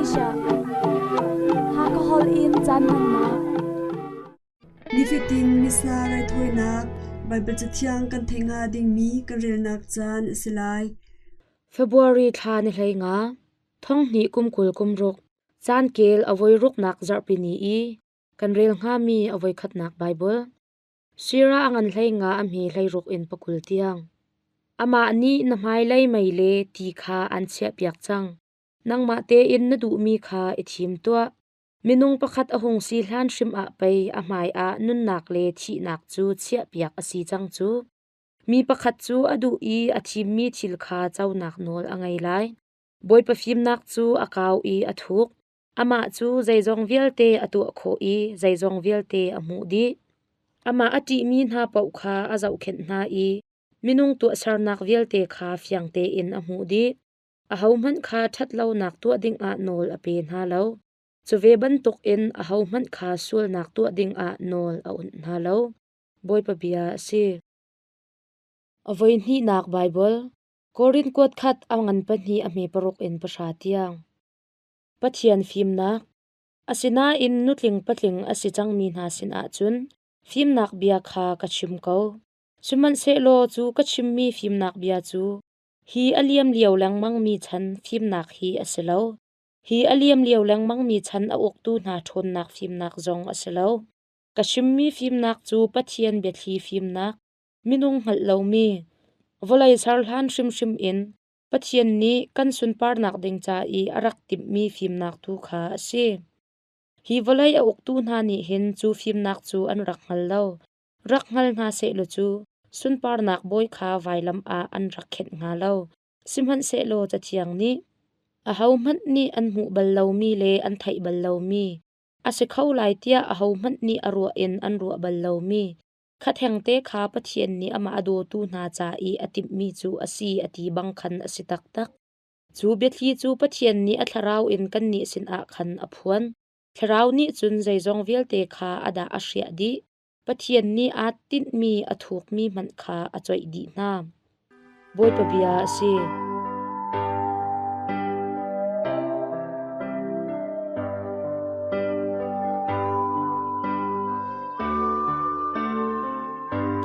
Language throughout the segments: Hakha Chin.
Asia. Hakha holh in caan hmannak. Nifatin Missa raithawinak Baibal Cathiang kan theih hnga dingmi kan relnak caan a si lai. February thla ni 15, thonghnih kum 20 kum ruk, caan kel a voi ruknak zarhpi ni i kan rel hngami a voikhatnak Baibal. Sira a ngan 15 a hme 16 in 20 tiang. Amah nih na hmailei mei le ti kha aan chiahpiak cang. Nangmah tein na duhmi kha i thim tuah. Minung pakhat a hung si hlan hrim ah pei a hmaiah nunnak le thihnak cu chiahpiak a si cang cu. Mi pakhat cu a duh i a thimmi thil kha conak nawl a ngei lai. Bawipa fimnak cu a kau i a thuk. Amah cu zeizong vialte a tuah khawh i zeizong vialte a hmuh dih. Amah a ṭihmi hna paoh kha a zohkhenh hna i minung tuahsernak vialte kha fiang tein a hmuh dih. Ahohmanh kha ṭhatlonak tuah dingah nawl a pe hna lo. Cu ve bantukin ahohmanh kha sualnak tuah dingah nawl a awnh hna lo. Bawipa bia a si. A voihnihnak Baibal Korin kuat khat a ngan pahnih a hme paruk in pahra tiang. Pathian fimnak. Asinain nutling patling a si cangmi hna sinah cun fimnak bia kha ka chim ko. Sihmanhsehlaw cu ka chimmi fimnak bia cu hi a liam lio lengmangmi chan fimnak hi a si lo. Hi a liam lio lengmangmi chan a uktu hna ṭhawnnak fimnak zong a si lo. Ka chimmi fimnak cu Pathian biathli fimnak, minung hngalh lomi, vawlei ser hlan hrimhrim in Pathian nih kan sunparnak ding ca i a rak timhmi fimnak tu kha a si. Hi vawlei a uktu hna nih hin cu fimnak cu an rak hngal lo. Rak hngal hna sehlaw cu sunparnak bawi kha vailam ah an rak khenh hnga lo. Sihmanhsehlaw Cathiang nih, Ahohmanh nih an hmuh bal lomi le an theih bal lomi, a si kho lai tiah ahohmanh nih a ruah in an ruah bal lomi, kha thengte kha Pathian nih amah a dawtu hna ca i a timhmi cu a si a ti bang khan a si taktak. Cu biathli cu Pathian nih a Thlarau in kannih sinah khan a phuan. Thlarau nih cun zeizong vialte kha a dah a hriah dih. Pathian nih aa tinhmi a thukmi hmanh kha a coih dih hna. Bawipa bia a si.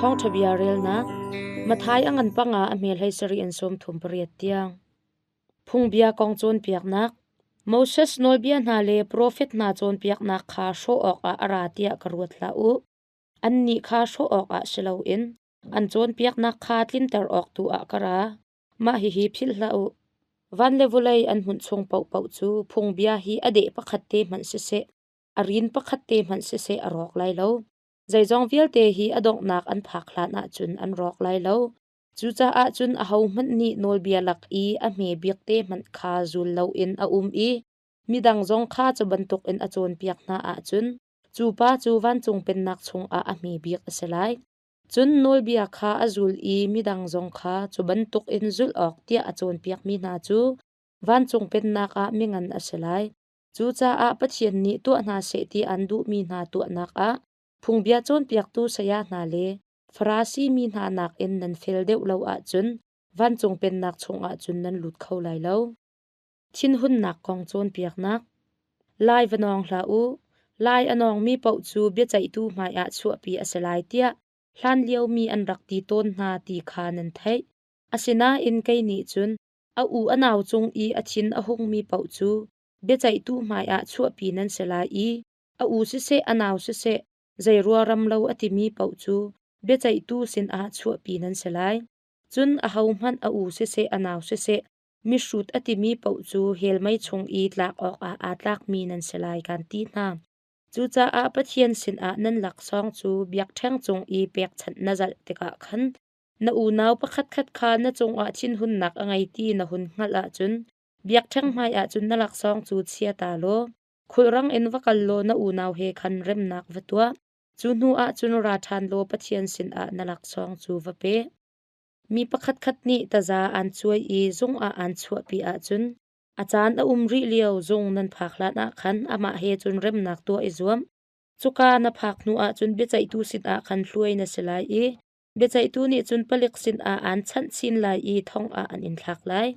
Thawngṭha bia relnak Matthai a ngan panga a hmel hlei sarih in 38 tiang. Phungbia kong cawnpiaknak Moses nawlbia hna le profet hna cawnpiaknak kha hrawh awkah a ra tiah ka ruat hlah u. Annih kha hrawh awkah si loin an cawnpiaknak kha tlinter awk tu ah ka ra. Mah hihi philh hlah u. Van le vawlei an hmunh chung paohpaoh cu phungbia hi a deh pakhat te hmanh siseh, a rin pakhat te hmanh siseh a rawk lai lo. Zeizong vialte hi a donghnak an phak hlan ahcun an rawk lai lo. Cucaah cun ahohmanh nih nawlbia lak i a hme bik te hmanh kha zul loin a um i midang zong kha cu bantukin a cawnpiak hna ahcun cu pa cu vancung pennak chungah a hme bik a si lai. Cun nawlbia kha a zul i midang zong kha cu bantukin zulh awk tiah a cawnpiakmi hna cu vancung pennak ah mingan a si lai. Cucaah Pathian nih tuah hna seh ti an duhmi hna tuahnak ah phungbia cawnpiaktu saya hna le Farasi mi hna nakin nan fel deuh lo ahcun vancung pennak chungah cun nan lut kho lai lo. Thinhunnak kong cawnpiaknak Lai va nawng hlah u, lai a nawngmi paoh cu biaceihtu hmaiah chuahpi a si lai tiah hlanlio mi an rak ti tawn hna ti kha nan theih. Asinain kei nih cun a u a nau cung i a thin a hungmi paoh cu biaceihtu hmaiah chuahpi nan si lai i a u siseh a nau siseh zei ruaram lo a timi paoh cu biaceihtu sinah chuahpi nan si lai. Cun ahohmanh a u siseh a nau siseh mihrut a timi paoh cu hell mei chung i tlak awkah aa tlakmi nan si lai kan ti hna. Cucaah Pathian sinah nan laksawng cu biakṭheng cung i pekchanh na zalh tikah khan na unau pakhatkhat kha na cungah thinhunnak a ngei ti na hun hngalh ahcun biakṭheng hmaiah cun na laksawng cu chia ta law khulrang in va kal law na unau he khan remnak va tuah. Cu hnu ah cun ra ṭhan law Pathian sinah na laksawng cu va pe. Mi pakhatkhat nih taza aan cuai i zung ah aan chuahpi ahcun a caan a um rih lio zung nan phak hlanah khan amah he cun remnak tuah i zuam. Cuka na phak hnu ahcun biaceihtu sinah khan hluai na si lai i biaceihtu nih cun palik sinah aan chanh chin lai i thong ah an in thlak lai.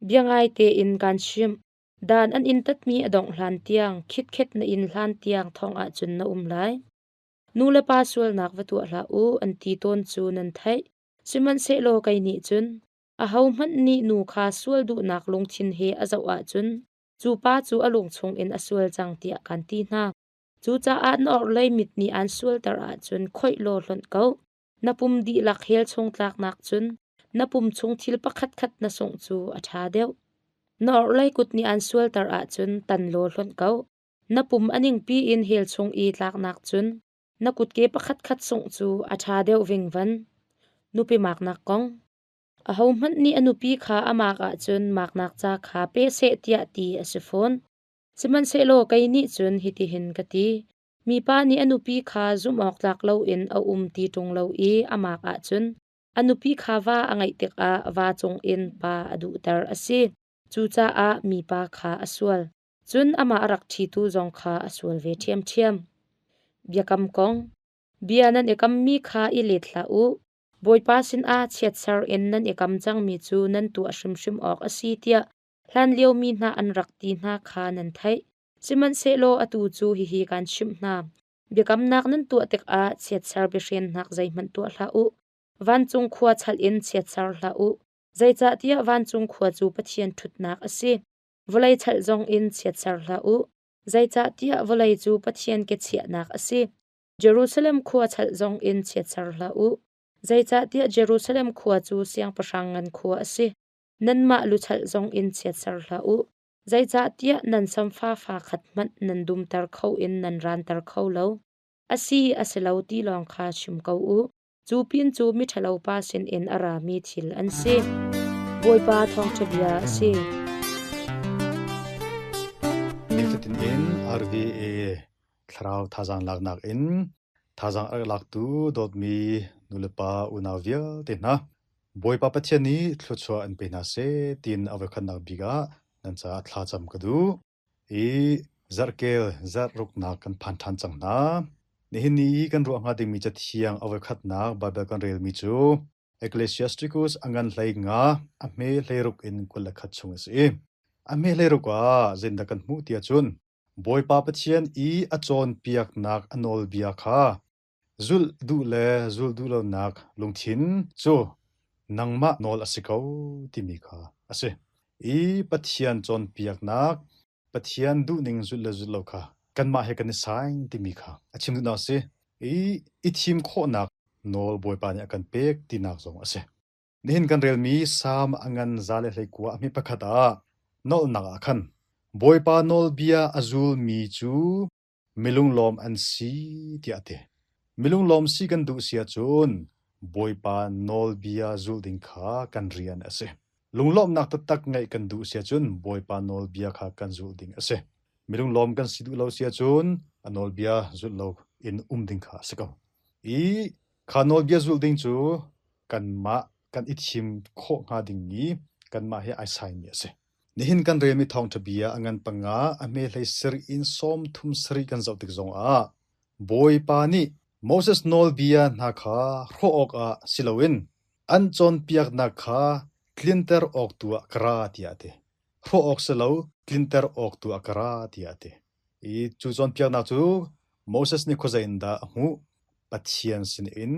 Biangai tein kaan chimh. Dan an in tatmi a dongh hlan tiang, khitkhet na in hlan tiang thong ahcun na um lai. Nu le pa sualnak va tuah hlah u, an ti tawn cu nan theih. Sihmanhsehlaw kei nih cun, ahohmanh nih nu kha sual duhnak lungthin he a zoh ahcun, cu pa cu a lung chungin a sual cang tiah kan ti hna. Cucaah na orhlei mit nih aan sualter ahcun khoih law hlonh ko. Na pum dihlak hell chung tlaknak cun na pum chung thil pakhatkhat na sungh cu a ṭha deuh. Na orhlei kut nih aan sualter ahcun tan law hlonh ko. Na pum a ningpi in hell chung i tlaknak cun na kutke pakhatkhat sungh cu a ṭha deuh vingvan. Nupi maknak kong. Ahohmanh nih a nupi kha a mak ahcun maknak ca kha pe seh tiah ti a si fawn. Sihmanhsehlaw kei nih cun hitihin ka ti: Mipa nih a nupi kha zumhawktlak loin a um ti ṭung lo i a mak ahcun a nupi kha va a ngeih tikah va cungin pa a duhter a si. Cucaah mipa kha a sual. Cun amah a rak ṭhitu zong kha a sual ve ṭhiamṭhiam. Biakam kong. Bia nan i kammi kha i let hlah u. Bawipa sinah chiatser in nan i kam cangmi cu nan tuah hrimhrim awk a si tiah hlanlio mi hna an rak ti hna kha nan theih. Sihmanhsehlaw atu cu hihi kaan chimh hna: Biakamnak nan tuah tikah chiatser biahrennak zeihmanh tuah hlah u. Vancung khua chalh in chiatser hlah u, zeicahtiah vancung khua cu Pathian ṭhutnak a si. Vawlei chalh zong in chiatser hlah u, zeicahtiah vawlei cu Pathian ke chiahnak a si. Jerusalem khua chalh zong in chiatser hlah u, zeicahtiah Jerusalem khua cu siangpahrang ngan khua a si. Nanmah luchalh zong in chiatser hlah u, zeicahtiah nan samfa fa khat hmanh nan dumter kho in nan ranter kho lo. A si, a si lo ti lawng kha chim ko u. Cu pin cu miṭhalopa sinin a rami thil an si. Bawipa thawngṭha bia a si. Nifatin in RVA thlarau thazaang laknak in thazaang a rak laktu dawtmi nulepa unau vialte hna Bawipa Pathian nih thluachuah an pe hna seh tiin a voikhatnak bik ah nan caah thlacam ka duh. I zarhkel zarhruknak kan phan ṭhan cang hna. Nihin ni i kan ruah hnga dingmi cathiang a voikhatnak Baibal kan relmi cu Ecclesiasticus a ngan 15 a hme 16 in 21 chung a si. A hme 16 ah zeitindah kan hmuh tiah cun Bawipa Pathian i a cawnpiaknak a nawlbia kha Zulh duh le zulh duh lonak lungthin cu nangmah nawl a si ko timi kha a si. I Pathian cawnpiaknak, Pathian duhning zulh le zulh lo kha kanmah he kan i saing timi kha a chim duhnak a si. I i thim khawhnak nawl Bawipa nih a kan pek tinak zong a si. Nihin kan relmi Salm a ngan 119 a hme pakhat ah nolhnak ah khan Bawipa nawlbia a zulmi cu Milunglawm an si tiah a ti. Milunglawm si kan duh si ahcun Bawipa nawlbia zulh ding kha kan rian a si. Lunglawmhnak taktak ngeih kan duh si ahcun Bawipa nawlbia kha kan zulh ding a si. Milunglawm kan si duh lo si ahcun a nawlbia zulh lo in um ding kha a si ko. I kha nawlbia zulh ding cu kanmah kan i thim khawh hnga ding i kanmah he ai saimi a si. Nihin kan relmi thawngṭha bia a ngan panga a hme hlei sarih in 37 kan zoh tik zongah Bawipa nih Moses nawlbia hna kha hrawh awkah si loin an cawnpiaknak kha tlinter awk tu ah ka ra tiah a ti. Hrawh awk si lo, tlinter awk tu ah ka ra tiah a ti. I cu cawnpiaknak cu Moses nih khuazei in dah a hmuh? Pathian sinin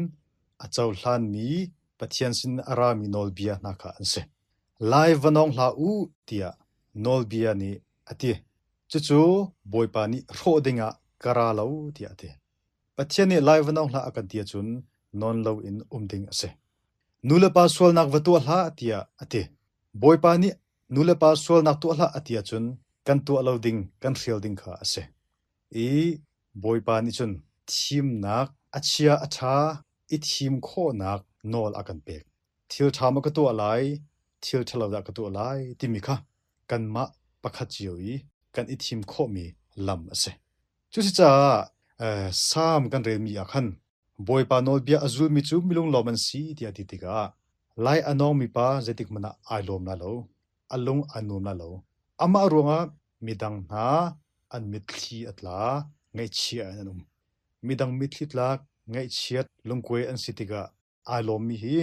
a cohlanmi Pathian sin a rami nawlbia hna kha an si. Lai va nawng hlah u tiah nawlbia nih a ti. Cucu Bawipa nih hrawh dingah ka ra lo tiah a ti. Pathian nih lai va nawng hlah a kan ti ahcun nawn loin um ding a si. Nu le pa sualnak va tuah hlah tiah a ti. Bawipa nih nu le pa sualnak tuah hlah a ti ahcun kan tuah lo ding, kan hrial ding kha a si. I Bawipa nih cun thimnak a chia a ṭha i thim khawhnak nawl a kan pek. Thil ṭha maw ka tuah lai, thil ṭhalo dah ka tuah lai timi kha kanmah pakhat cio i kan i thim khawhmi lam a si. Cusicaah Salm kan relmi ah khan Bawipa nawlbia a zulmi cu milunglawm an si tiah a ti tikah lai a nawngmi pa zeitik hmanh ah ai lawm lai lo, a lung aa nuam lai lo. Amah ruangah midang hna an mitthli a tla, ngaihchia in an um. Midang mitthli tlak, ngaihchiat, lungkuai an si tikah ai lawmmi hi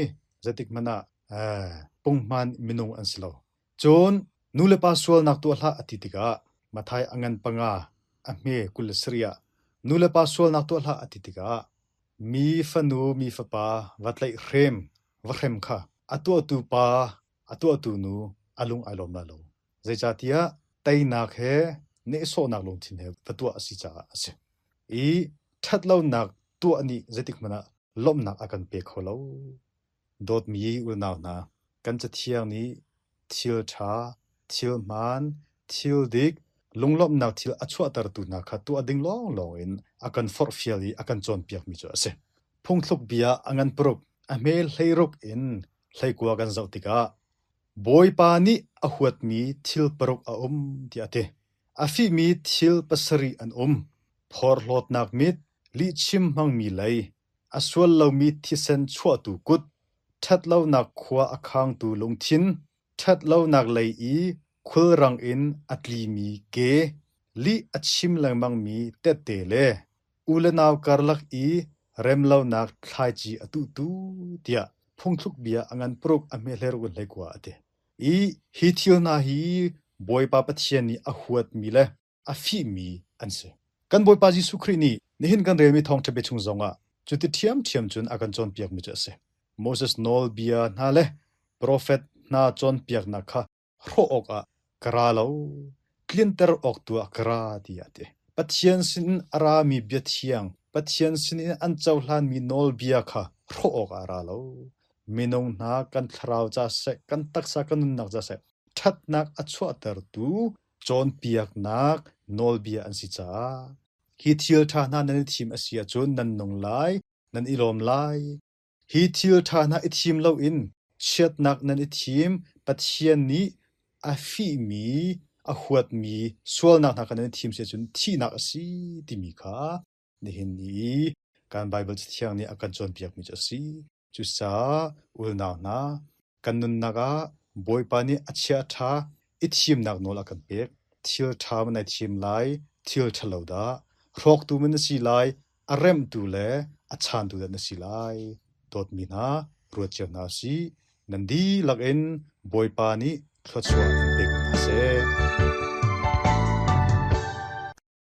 zeitik hmanh ah punghman minung an si lo. Cun Nu le pa sualnak tuah hlah a ti tikah Matthai a ngan panga a hme 27 ah nu le pa sualnak tuah hlah a ti tikah mi fanu mi fapa va tlaihhrem va hrem kha a tuahtu pa a tuahtu nu a lung ai lawm lai lo. Zeicahtiah teinak he nehsawhnak lungthin he va tuah a si caah a si. I ṭhatlonak tuah nih zeitik hmanh ah lawmhnak a kan pe kho lo. Dawtmi unau hna, kan Cathiang nih thil ṭha, thil hmaan, thil dik, lunglawmhnak thil a chuahtertu hna kha tuah ding lawnglawng in a kan forhfial i a kan cawnpiakmi cu a si. Phungthluk bia a ngan paruk, a hme hleiruk in hleikua kan zoh tikah Bawipa nih a huatmi thil paruk a um tiah a ti. A fihmi thil pasarih an um: phorhlawtnak mit, lihchim hmangmi lei, a sual lomi thisen chuahtu kut, ṭhatlonak khua a khangtu lungthin, ṭhatlonak lei i khulrang in a tlimi ke, lih a chim lengmangmi tette le u le nau karlak i remlonak thlaici a tuhtu tiah phungthluk bia a ngan paruk a hme hleiruk in hleikua a ti. I hi thil hna hi Bawipa Pathian nih a huatmi le a fihmi an si. Kan Bawipa Jesuh Khrih nih nihin kan relmi thawngṭha bia chung zongah cuti ṭhiamṭhiam cun a kan cawnpiakmi cu a si. Moses nawlbia hna le profet hna cawnpiaknak kha hrawh awkah ka ra lo, tlinter awk tu ah ka ra tiah a ti. Pathian sinin a rami biathiang, Pathian sinin an cohlanmi nawlbia kha hrawh awkah a ra lo. Minung hna kan thlarau ca seh, kan taksa kan nunnak ca seh, ṭhatnak a chuahtertu cawnpiaknak nawlbia an si caah hi thil ṭha hna nan i thim a si ahcun nan nung lai, nan i lawm lai. Hi thil ṭha hna i thim loin chiatnak nan i thim, Pathian nih a fihmi, a huatmi sualnak hna kha nan i thim si ahcun thihnak a si timi kha nihin ni i kan Baibal Cathiang nih a kan cawnpiakmi cu a si. Cucaah unau hna, kan nunnak ah Bawipa nih a chiaṭha i thimnak nawl a kan pek. Thil ṭha maw nai thim lai, thil ṭhalo dah? Hrawktu maw na si lai, a remhtu le a chaantu dah na si lai? Dawtmi hna, ruat cio hna usih. Nan dihlak in Bawipa nih thluachuah in pe ko hna seh.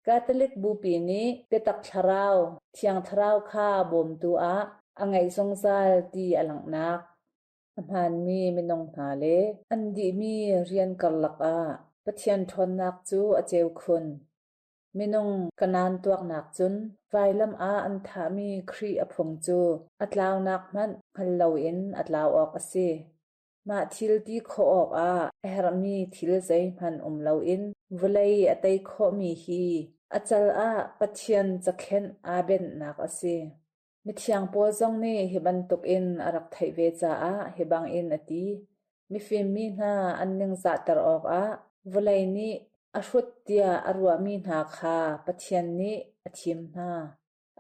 Catholic Bupi nih biatak thlarau, Thiang Thlarau kha bawmtu ah a ngeih zungzal ti a langhnak. A hmaanmi minung hna le an dihmi rian karlak ah Pathian ṭhawnnak cu a ceu khun. Minung kanaan tuaknak cun vailam ah an thahmi Khrih a phung cu a tlaunak hmanh hngal loin a tlau awk a si. Mah thil ti khawh awkah a herhmi thil zeihmanh um loin vawlei a tei khawhmi hi a cal ah Pathian cakhenh aa benhnak a si. Mithiang Paul zong nih hi bantukin a rak theih ve caah hi bangin a ti: Mifim mi hna an ningzahter awkah vawlei nih a hrut tiah a ruahmi hna kha Pathian nih a thim hna.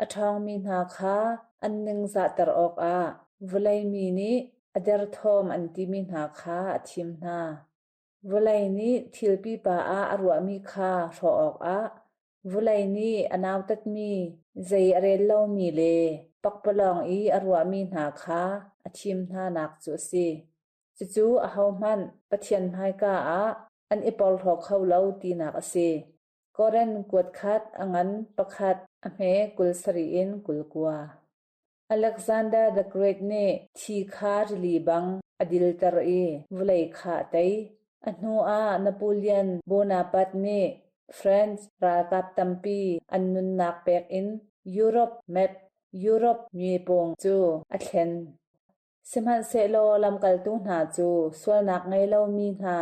A ṭhawngmi hna kha an ningzahter awkah vawlei mi nih a derthawm an timi hna kha a thim hna. Vawlei nih thil pipa ah a ruahmi kha hrawh awkah vawlei nih a nautatmi, zei a rel lomi le pakpalawng i a ruahmi hna kha a thim hnanak cu a si. Cucu ahohmanh Pathian hmaika ah an i porhlaw kho lo tinak a si. Koren kuat khat a ngan pakhat a hme 27 in 29. Alexander the Great nih thi kha rili bang a dilter i vawlei kha a tei. A hnu ah Napoleon Bonaparte nih French ralkap tampi an nunnak pek in Europe map Europe muipung cu a thlen. Sihmanhsehlaw lamkaltu hna cu sualnak ngei lomi hna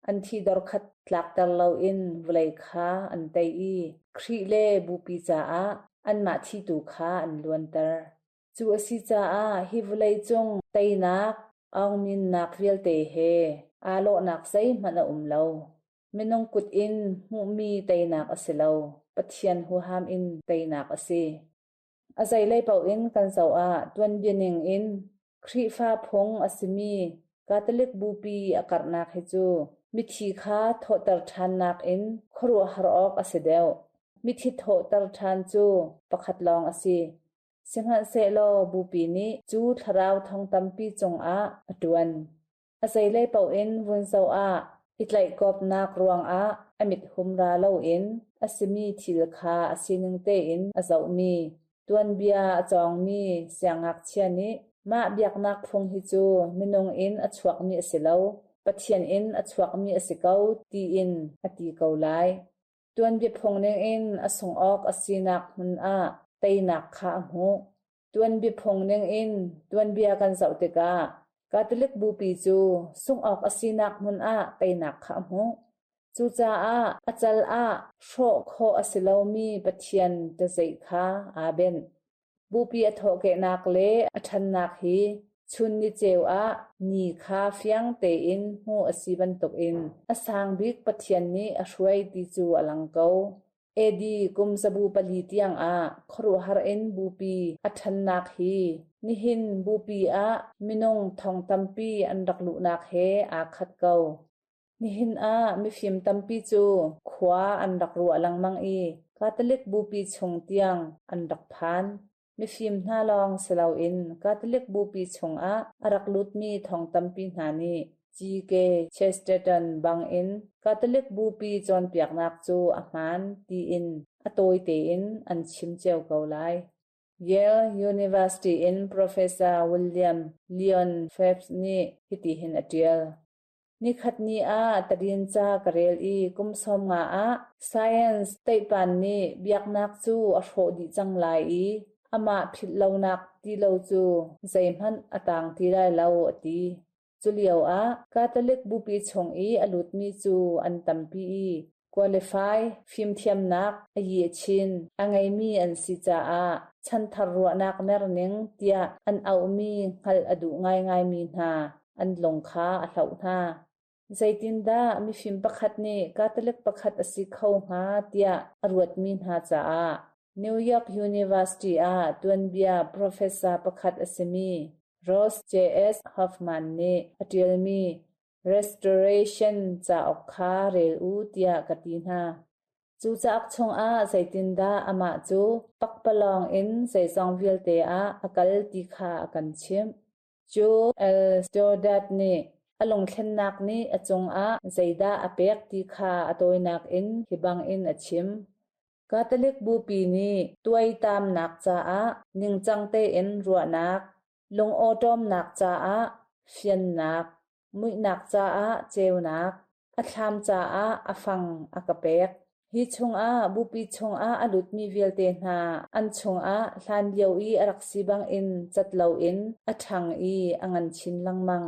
an thi dorkhat tlakter loin vawlei kha an tei i Khrih le Bupi caah anmah thi tu kha an luanter. Cu a si caah hi vawlei cung teinak, aungminnak vialte he aa lawhnak zeihmanh a um lo. Minung kut in hmuhmi teinak a si lo, Pathian huham in teinak a si. A zeilei paoh in kan zoh ah tuanbia ning in Khrihfa phung a simi Catholic Bupi a karhnak hi cu mithi kha thawhter ṭhannak in khuaruahhar awk a si deuh. Mithi thawhter ṭhan cu pakhat lawng a si. Sihmanhsehlaw Bupi nih cu thlarau thong tampi cungah a ṭuan. A zeilei paoh in vun zoh ah. I tlaihkawpnak ruangah a mit humra loin a simi thil kha a sining tein a zohmi, tuanbia a cawngmi siangngakchia nih mah biaknak phung hi cu minung in a chuakmi a si lo, Pathian in a chuakmi a si ko tiin a ti ko lai. Tuanbia phung ningin a sungh awk a sinak hmun ah teinak kha a hmuh. Tuanbia phung ningin tuanbia kan zoh tikah Catholic Bupi cu sungh awk a sinak hmun ah teinak kha a hmuh. Cucaah a cal ah hrawh khawh a si lomi Pathian ṭazeih kha aa benh. Bupi a thawhkehnak le a ṭhannak hi chun niceu ah ni kha fiang tein hmuh a si bantukin a sang bik Pathian nih a hruai ti cu a lang ko. AD kum zabu pali tiangah khuaruahhar in bupi a ṭhannak hi nihin bupi ah minung thong tampi an rak luhnak he aa khat ko. Nihin ah mifim tampi cu khua an rak ruah lengmang i Catholic Bupi chung tiang an rak phan. Mifim hna lawng si loin Catholic Bupi chungah a rak lutmi thong tampi hna nih G.K. Chesterton bangin Catholic Bupi cawnpiaknak cu a hmaan tiin a tawi tein an chim cio ko lai. Yale University in Professor William Leon Phelps nih hitihin a ṭial. Nikhatni ah tadinca ka rel i kum 15 ah science teihpan nih biaknak cu a hrawh dih cang lai i amah philh lonak ti lo cu zeihmanh a tang ti lai lo a ti. Culio ah Catholic bupi chung i a lutmi cu an tampi i qualify fimthiamnak a yehchin a ngeimi an si caah chanthar ruahnak merning tiah an auhmi hngalh a duh ngaingaimi hna an lung kha a hloh hna. Zeitindah mifim pakhat nih Catholic pakhat a si kho hnga tiah a ruatmi hna caah New York University ah tuanbia professor pakhat a simi Ross J.S. Hoffman nih a ṭialmi Restoration cauk kha rel u tiah ka ti hna. Cu cauk chungah zeitindah amah cu pakpalawng in zeizong vialte ah a kal ti kha a kan chimh. Cu L. Stoddard nih a lungthlennak nih a cungah zeidah a pek ti kha a tawinak in hi bangin a chim. Catholic Bupi nih tuaitamnak caah ningcang tein ruahnak, lungawṭawmnak caah fiannak, muihnak caah ceunak, a thlam caah a fang a ka pek. Hi chungah bupi chungah a lutmi vialte hna an chungah hlanlio i a rak si bangin cat loin a ṭhang i a ngan chin lengmang.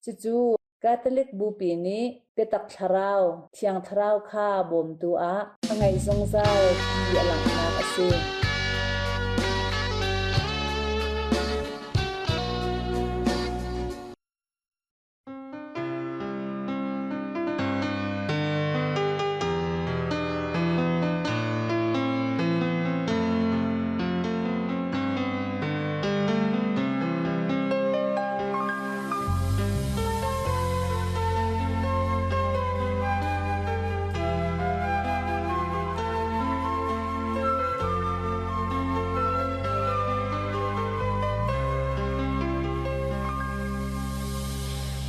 Cucu Catholic Bupi nih biatak thlarau, Thiang Thlarau kha bawmtu ah a ngeih zungzal ti a langhnak a si.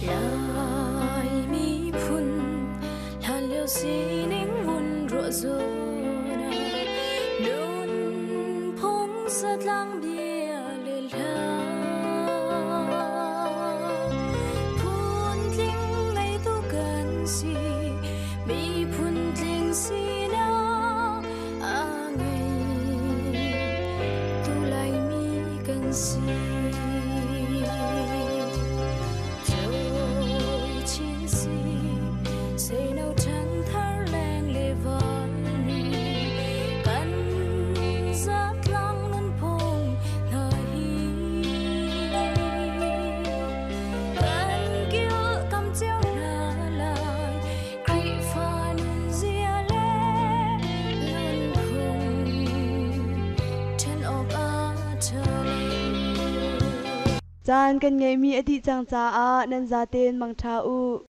Lai miphun hlanlio sining vun ruah zawn ah nunphung zatlang bia le hla phun tling ngeitu kan si miphun tling sinak a ngei tu Laimi kan si. Caan kan ngeihmi a dih cang caah nan zaten mangṭha u.